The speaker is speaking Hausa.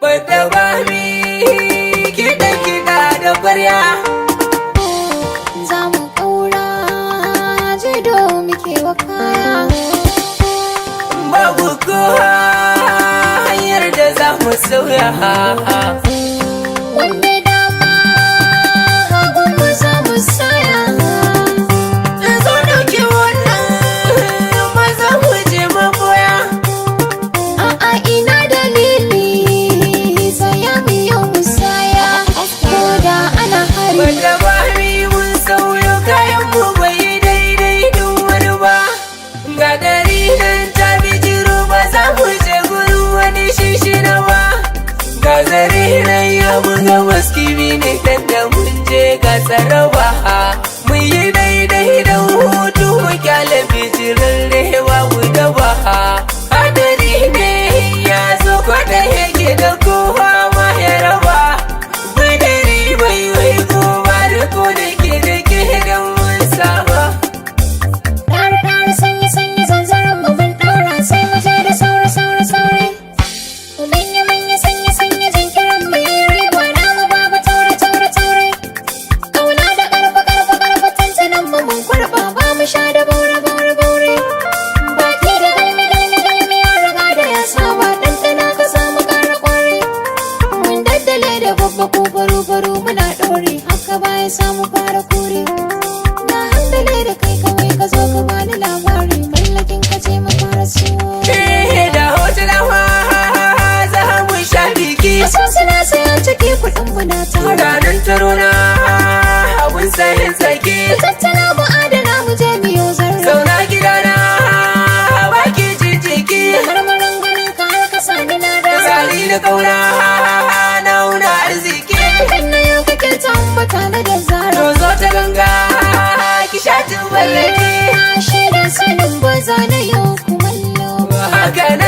Bada bami kiɗa kiɗa da kwarya. Za mu ƙaura jido muke wa kaya. Babu kowa hanyar da za mu sauya. Wanda dama hagun mu za mu saya. Zo ɗauki wannan, maza mu je maboya. A'a, ina dalili, saya mu yau musaya ko da ana hari. Bada bami mun sauyo kayan mu bai yi daidai duk wani ba. Ga gari nan ta bijiro, ba za mu je gurin wani shishina ba. Ga zare nan ya buga maskibi ne dan da mun je ga tsaraba. Mu yi daidai da hutu, mu kyale bijirin rewa mu daba. Hadari ne ya zo kwada yake da kowa ma ya raba. Badari bai wai kowa da ko da ke da ke da mun saba. Ɗare ɗare, sanyi sanyi, zanzaron mu mun ɗaura, sai mu je da sauri sauri sauri. Manya manya, sanya sanya, jinkirin mu yi riba namu babu taure taure taure. Kauna da ƙarfa ƙarfa ƙarfa, tantanan mu mun kurɓa, ba mu sha da baure baure baure. Baki da galmi galmi galmi, ya riga da ya saba, ɗanɗana ka samu ƙara ƙwari. Mun daddale da babba ko baro baro muna ɗore, haka baya samu fara kore. Na handale da kai, kawai ka zo ka bani labari, mallakin ka ce mu fara so. Eh, da hotuna ma za mu sha biki. Wasu suna sayan ciki, kuɗin mu na tara. Ranar taro na abun sayin tsaki. Tattala mu adana, mu je miyo zarra. Zauna gidana baki jijiki. Marmarin ganin ka har ka sani na da. Sali da kauna na wuna arziki. Kan na yau kake tambata na da zara. To zo ta ganga ki sha tuballaki. Na shaida sanin ba za na yau kumallo ba. Haka na